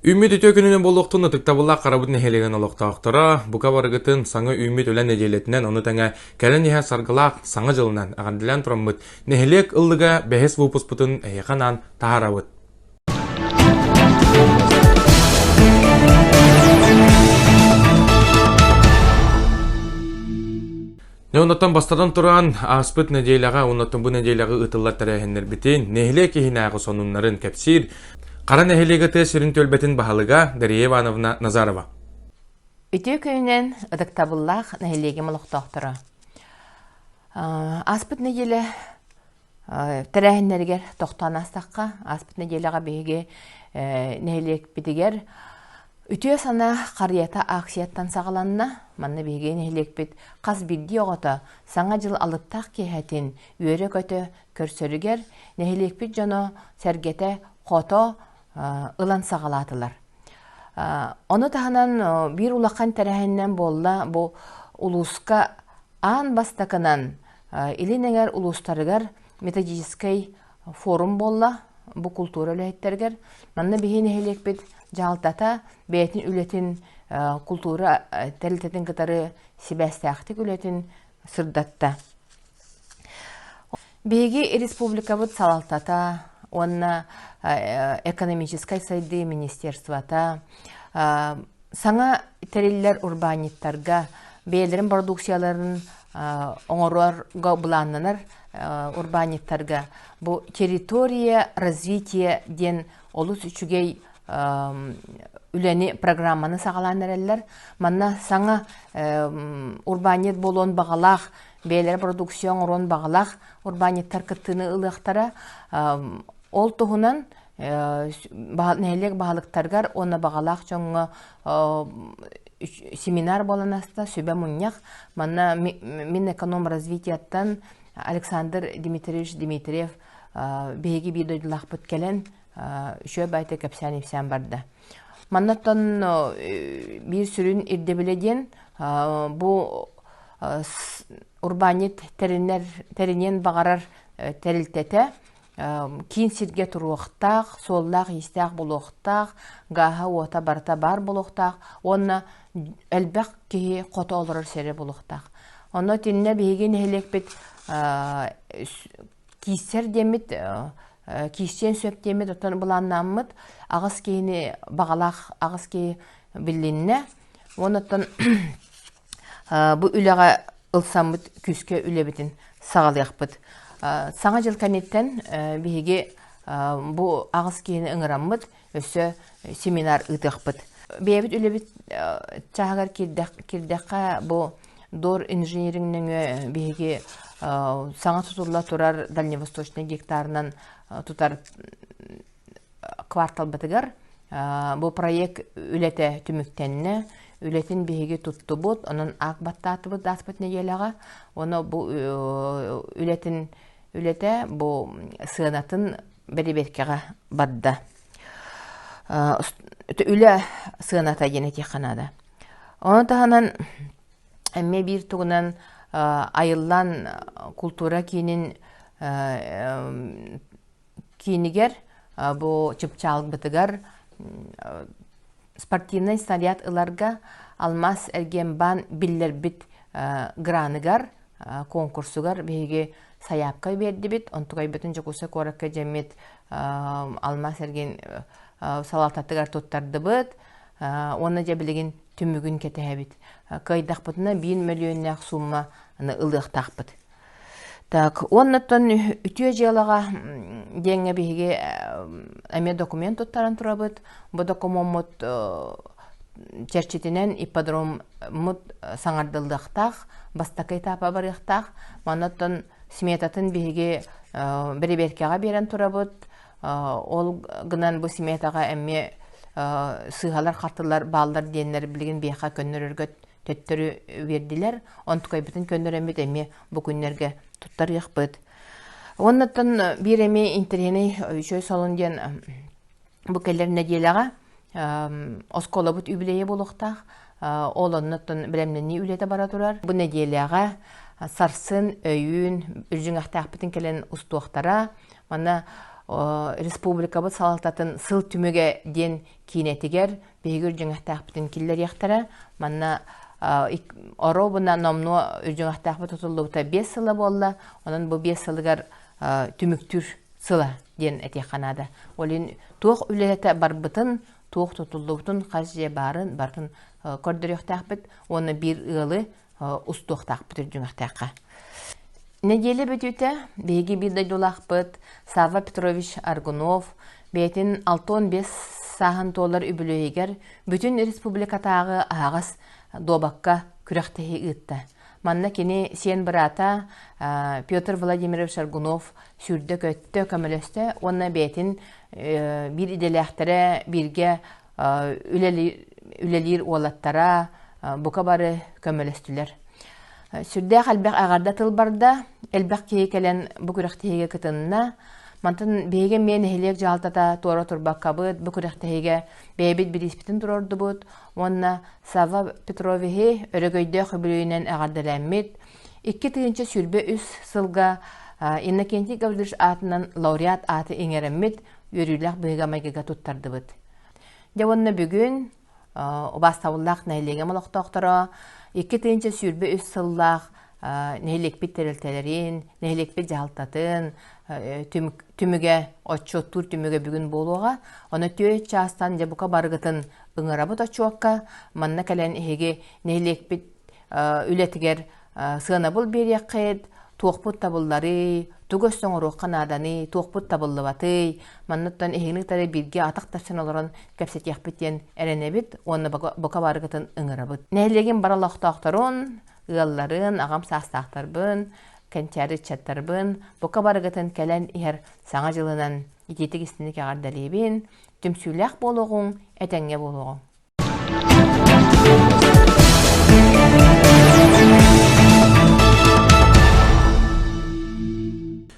Үүммүт үтүө күнүнэн буолуохтун ытыктабыллаах Харабыт нэһилиэгин олохтоохторо, бука барыгытын саҥа үүммүт үлэ нэдиэлэтинэн, ону тэҥэ кэлэн иһэр саргылаах Саҥа дьылынан эҕэрдэлээн тураммыт нэһилиэк ыллыга бэһис выпуспутун эһиэхэ анаан таһаарабыт. Дьэ, оннуттан бастатан туран, ааспыт нэдиэлэҕэ уонна бу нэдиэлэҕэ ыытыллар тэрээһиннэрбитин, нэһилиэк иһинээҕи сонуннарын кэпсиир Хара нэһилиэгэ тыа сирин түөлбэтин баһылыга Дария Ивановна Назарова. Үтүө күнүнэн ытыктабыллаах нэһилиэгим олохтоохторо. Ааспыт нэдиэлэ Тэрээһиннэригэр тохтоон аастахха, ааспыт нэдиэлэҕэ биһиги нэһилиэкпитигэр Үтүө санаа харыйата акцияттан саҕаланна. Манна биһиги нэһилиэкпит хас биирдии оҕото Саҥа дьыл алыптаах киэһэтин үөрэ-көтө көрсөрүгэр нэһилиэкпит дьоно сэргэтэ хото ылан саҕалаатылар. Ону таһынан биир улахан тэрээһининэн буолла бу улууска Аан бастакынан Илин эҥэр улуустарыгар методическай форум буолла бу култуура үлэһиттэригэр. Манна биһи нэһилиэкпит дьаһалтата бэйэтин үлэтин култуура тэрилтэтин кытары сибээстээхтик үлэтин сырдатта. Биһиги республикабыт салалтата уонна экономическай сайдыы министерствота Саҥа тэриллэр урбаанньыттарга бэйэлэрин бородууксуйаларын оҥорорго былааннанар урбаанньыттарга бу территория развития диэн олус үчүгэй үлэни программаны саҕалаан эрэллэр. Манна саҥа урбаанньыт буолуон баҕалаах, бэйэлэрэ продукция оҥоруон баҕалаах урбаанньыттар кыттыыны ылыахтара. Ол туһунан нэһилиэк баһылыктарыгар уонна баҕалаах дьоҥҥо семинар буолан аста, сүбэ мунньах. Манна Минэкономразвитияттан Александр Дмитриевич Дмитриев биһиги биир дойдулаахпыт кэлэн үчүгэй баайта кэпсээн-ипсээн барда. Маннаттан биир сүрүн ирдэбилэ диэн бу урбаанньыт тэринэр тэриниэн баҕарар тэрилтэтэ киин сиргэ туруохтаах, суоллаах-иистээх буолуохтаах, гааһа-уота барыта баар буолуохтаах уонна элбэх киһи хото олорор сирэ буолуохтаах. Онно итиннэ биһиги нэһилиэкпит кииссэр диэммит кииссиэн сөп диэммит оттон былааннааммыт аҕыс киһини баҕалаах аҕыс киһи билиннэ. Уонна оттон Бу үлэҕэ ылсаммыт күүскэ үлэбитин саҕалыахпыт. Саҥа дьыл кэнниттэн биһиги бу аҕыс киһини ыҥыраммыт өссө семинар ыытыахпыт. Бэйэбит үлэбит чааһыгар киирдэххэ бу Дор инжиниринг нөҥүө биһиги саҥа тутулла турар дальневосточный гектарынан тутар кварталбытыгар бу проект үлэтэ түмүктэннэ. Үлэтин биһиги туттубут, онон аак баттаатыбыт ааспыт нэдиэлэҕэ. Уонна бу үлэтин үлэтэ бу сыанатын бэрэбиэркэҕэ барда. Үлэ сыаната диэн этиэххэ наада. Ону таһынан эмиэ биир тугунан айыллан култуура киинин киинигэр бу чыпчаалбытыгар спортивнай снаряд ыларга Алмаз эргиэнбаан биллэрбит граныгар конкурсугар биһиги сайаапка биэрдибит. Онтукайбытын Дьокуускай куоракка дьэммит Алмаз эргиэн салалтатыгар туттардыбыт. Уонна дьэ билигин түмүгүн кэтэһэбит. Кыайдахпытына биир мөлүйүөннээх суумманы ылыахтаахпыт. Так, уоннаттан үтүө дьыалаҕа диэҥҥэ биһиги эмиэ документ туттаран турабыт. Бу докумуоммут чэрчитинэн ипподроммут саҥардыллыахтаах, бастакы этапа барыахтаах. Маннаттан сметатын биһиги бэрэбиэркэҕэ биэрэн турабыт. Ол гынан бу сметаҕа эмиэ сыыһалар-хартылар бааллар диэннэр билигин биһиэхэ көннөрөргө төттөрү биэрдилэр. Онтукайбытын көннөрөммүт эмиэ бу күннэргэ туттарыахпыт. Уоннаттан биир эмиэ интэриэһинэй үчүгэй солун диэн бу кэлэр нэдиэлэҕэ оскуолабыт үбүлүөйэ буолуохтаах. Ол оннуттан бэлэмнэнии үлэтэ бара турар. Бу нэдиэлэҕэ сарсын, өйүүн үрдьүҥэхтээхпитин кэлэн устуохтара. Манна республикабыт салалтатын сыл түмүгэ диэн киинэтигэр биһиги үрдьүҥэхтээхпитин киллэриэхтэрэ. Манна оруобуна номнуо үрдьүҥэхтээхпит тутуллубута 5 сыла буолла. Онон бу 5 сылыгар түмүктүүр сыла диэн этиэххэ наада. Ол иһин туох үлэтэ барбытын, туох тутуллубутун, хас дьиэ баарын барытын көрдөрүөхтээхпит уонна биир ыалы устуохтаахпыт үрдүҥэхтээххэ. Нэдиэлэ бүтүүтэ биһиги биир дойдулаахпыт Савва Петрович Аргунов бэйэтин 65 сааһын туолар үбүлүөйүгэр бүтүн республикатааҕы аһаҕас дуобакка күрэхтэһии ыытта. Манна кини сиэн быраата Петр Владимирович Аргунов сүүрдэ-көттө, көмөлөстө уонна бэйэтин биир идэлээхтэрэ бииргэ үлэлиир уолаттара бука бары көмөлөстүлэр. Сүрдээх элбэх эҕэрдэ тыл барда, элбэх киһи кэлэн бу күрэхтэһиигэ кытынна. Мантан биһиги эмиэ нэһилиэк дьаһалтата туора турбаккабыт, бу күрэхтэһиигэ бэйэбит бирииспитин туруордубут уонна Савва Петровиһы өрөгөйдөөх үбүлүөйүнэн эҕэрдэлэммит 2023 сылга Иннокентий Гаврильевич аатынан лауреат ааты иҥэрэммит үөрүүлээх быһыыга-майгыга туттардыбыт. Дьэ уонна бүгүн убаастабыллаах нэһилиэгим олохтоохторо 2023 сыллаах нэһилиэкпит тэрилтэлэрин, нэһилиэкпит дьаһалтатын түмүгэ, отчуоттуур түмүгэ бүгүн буолуоҕа. Ону түөрт чаастан дьэ бука барыгытын ыҥырабыт отчуокка. Манна кэлэн эһиги нэһилиэкпит үлэтигэр сыанабыл биэриэххит, туохпут табылларый, тугу өссө оҥоруохха нааданый, туохпут табыллыбатый, манныттан эһигини кытары бииргэ атах тапсан олорон кэпсэтиэхпит диэн эрэнэбит уонна бука барыгытын ыҥырабыт. Нэһилиэгим бары олохтоохторун, ыалларын, аҕам саастаахтарбын, кэнчээри ыччаттарбын бука барыгытын кэлэн иһэр Саҥа дьылынан итиитик истиник эҕэрдэлиибин, түмсүүлээх буолуоҕуҥ, этэҥҥэ буолуоҕуҥ.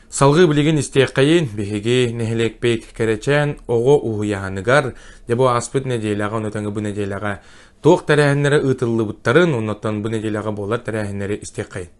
Салгыы билигин истиэххэйин, биһиги нэһилиэкпит Кэрэчээн оҕо уһуйааныгар, дьэ бу ааспыт нэдиэлэҕэ, ону тэҥэ бу нэдиэлэҕэ туох тэрээһиннэрэ ыытыллыбыттарын, оннуттан бу нэдиэлэҕэ буолар тэрээһиннэри истиэххэйин.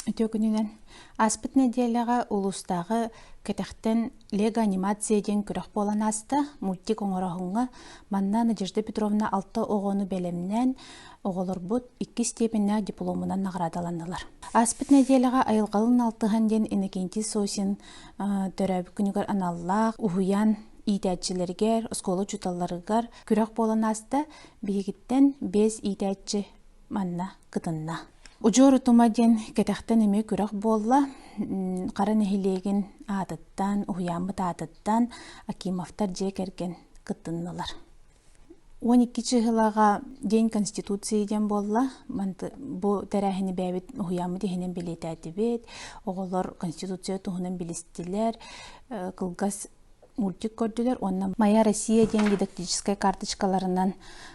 Үтүө күнүнэн. Ааспыт нэдиэлэҕэ улуустааҕы кэтэхтэн Лего анимация диэн күрэх буолан ааста. Мультик оҥороһуҥҥа манна Надежда Петровна алта оҕону бэлэмнээн, оҕолорбут иккис степеннээх дипломунан наҕараадаланнылар. Ааспыт нэдиэлэҕэ Айылҕалыын алтыһан диэн Иннокентий Сосин төрөөбүт күнүгэр аналлаах уһуйаан иитээччилэригэр, оскуола учууталларыгар күрэх буолан ааста. Биһигиттэн биэс иитээччи манна кытынна. Удьуор утума диэн кэтэхтэн эмиэ күрэх буолла. Хара нэһилиэгин аатыттан, уһуйааммыт аатыттан Акимовтар дьиэ кэргэн кыттыннылар. 12 чыһылаҕа День Конституции диэн буолла. Бу тэрээһини бэйэбит уһуйааммыт иһинэн бэлиэтээтибит. Оҕолор Конституция туһунан билистилэр. Кылгас мультик көрдүлэр уонна «Моя Россия» диэн дидактическай карточкаларынан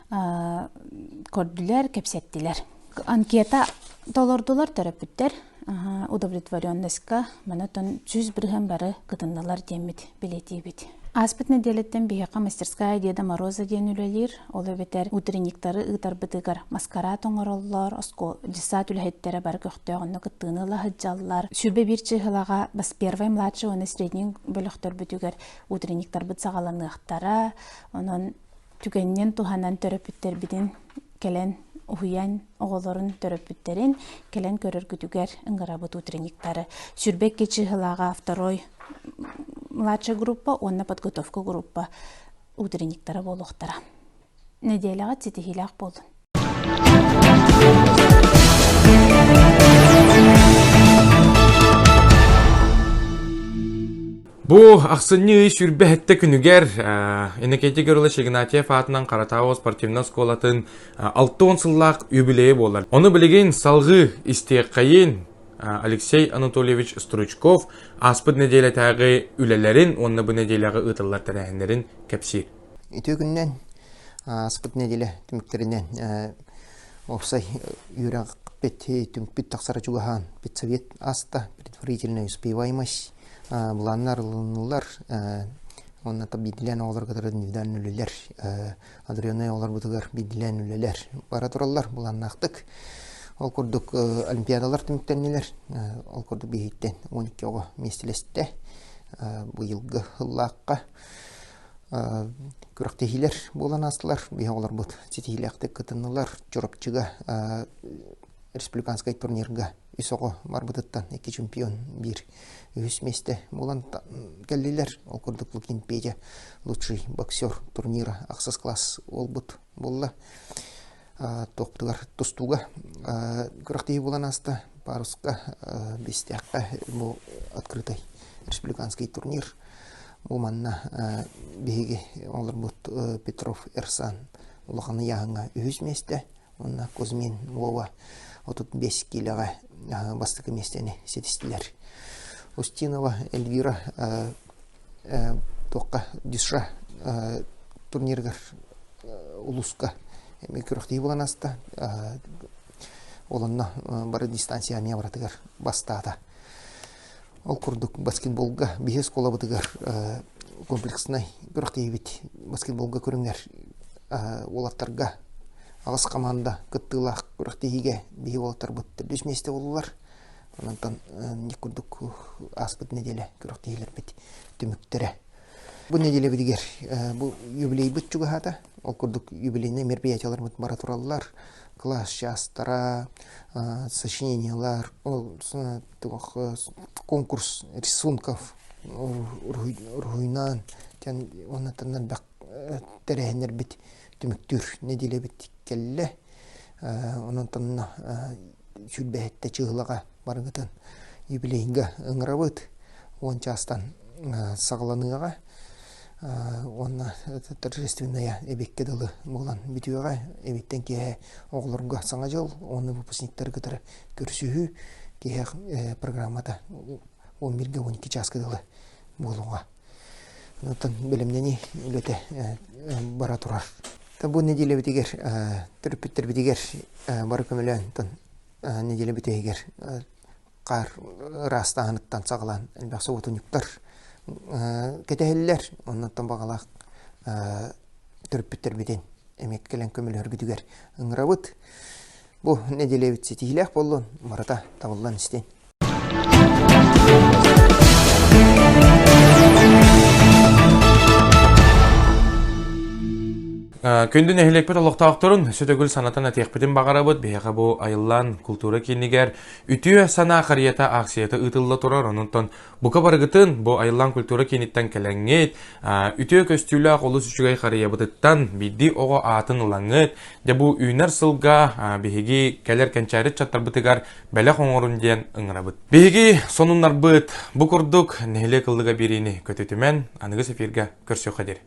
көрдүлэр, кэпсэттилэр. Анкета толордулар төрөппүттэр удовлетворенностька манатон 100% бары кытыннылар диэммит билэтиибит. Ааспыт нэдиэлэттэн биһиэхэ мастерская Деда Мороза диэн үлэлиир. Ол эбэтэр утренниктары ыытарбытыгар маскарад оҥороллор, дьыссаат үлэһиттэрэ бары көхтөөх онно кыттыыны ыла сылдьаллар. 21 чыыһылаҕа бас первай младший уонна средний бөлөхтөрбүтүгэр утренниктарбыт саҕаланыахтара. Онон түгэнинэн туһанан төрөппүттэрбитин кэлэн уһуйан оҕолорун төрөппүттэрин кэлэн көрөргүтүгэр ыҥырабыт утренниктары. 22 чыыһылаҕа второй младшая группа уонна подготовка группа утренниктара буолуохтара. Нэдиэлэҕэ ситиһиилээх буолун. Бу ахсынньы ый 27 күнүгэр Иннокентий Гаврилович Игнатьев аатынан Каратау спортивнай оскуолатын 60 сыллаах юбилейэ буолар. Ону билигин салгыы истиэххэйин Алексей Анатольевич Стручков ааспыт нэдиэлэтээҕи үлэлэрин уонна бу нэдиэлэҕэ ыытыллар тэрээһиннэрин кэпсиир. Үтүө күнүнэн ааспыт нэдиэлэ түмүктэринэн уопсай үөрэхпит түмүкпүт тахсара чугаһаан педсовет ааста предварительная успеваемость былааннар ылыннылар уонна биирдилээн оҕолорго кытары индивидуальный үлэлэр одареннай оҕолорбутугар биирдилээн үлэлэр бара тураллар былааннаахтык ол курдук олимпиадалар түмүктэннилэр ол курдук биһиттэн 12 оҕо миэстэлэстэ. Быйылгы ыллаахха күрэхтэһиилэр буолан аастылар. Биһи оҕолорбут ситиһиилээхтик кытыннылар. Чурапчыга республиканскай турнирга үс оҕо барбытыттан икки чемпион биир үһүс миэстэ буолан кэллилэр. Ол курдук Лукин Петя лучший боксер турнира ахсыс класс буолбут буолла. Туохтугар тустууга күрэхтэһии буолан ааста. Паруска бэстээххэ бу открытый республиканский турнир. Бу манна биһиги олорбут Петров Эрсан улахан ыйааһыҥҥа үһүс миэстэ уонна Кузьмин Вова 35 киилэҕэ бастакы миэстэни ситистилэр. Устинова Эльвира туохха Дюша турнирыгар улууска эмиэ күрэхтэһии буолан ааста. Ол онно бары дистанция эмиэ барытыгар бастаата. Ол курдук баскетболга биһи оскуолабытыгар комплекснай күрэхтэһиибит баскетболга көрүҥэр уолаттарга аҕыс команда кыттыылаах күрэхтэһиигэ биһи уолаттарбыт төрдүс миэстэ буоллулар. Онтон курдук ааспыт нэдиэлэ күрэхтэһиилэрбит түмүктэрэ. Бу нэдиэлэбитигэр бу юбилейбыт чугаһаата. Ол курдук юбилейнай мероприятияларбыт бара тураллар. Класс чаастара, сочинениялар, ол конкурс рисунков уруһуйнаан уонна элбэх тэрээһиннэрбит түмүктүүр нэдиэлэбит кэллэ. Онон сүүрбэһиттэ чыыһылаҕа барыгытын юбилейга ыҥырабыт. Уон чаастан саҕаланыаҕа уонна торжественная эбиккэ дылы буолан бүтүөҕэ. Эбиттэн киэһэ оҕолорго Саҥа дьыл уонна выпускниктары кытары көрсүһүү киэһэ программата 11-гэ 12 чааска дылы буолуоҕа. Оттон бэлэмнэнии үлэтэ бара турар. Бу нэдиэлэбитигэр төрөппүттэрбитигэр бары көмөлөөн нэдиэлэ бүтэһигэр хаар ыраастааһыныттан саҕалаан элбэх соботунньуктар кэтэһэллэр. Оннуттан баҕалаах төрөппүттэрбитин эмиэ кэлэн көмөлөһөргүтүгэр ыҥырабыт. Бу нэдиэлэбит ситиһиилээх буоллун, барыта табыллан истин. Күндү нэһилиэкпит олохтоохторун өссө төгүл санатан этиэхпитин баҕарабыт. Биһиэхэ бу айыллан култуура киинигэр үтүө санаа харыйата акцията ыытылла турар. Онон бука барыгытын бу айыллан культура кииниттэн кэлэҥҥит, үтүө көстүүлээх олус үчүгэй харыйабытыттан биирдии оҕо аатын ылаҥҥыт, дьэ бу үүнэр сылга биһиги кэлэр кэнчээри ыччаттарбытыгар бэлэх оҥорун диэн ыҥырабыт. Биһиги сонуннарбыт бу курдук нэһилиэк ыллыга биэриини көтүтүмэн аныгыс эфиргэ көрсүөххэ диэри.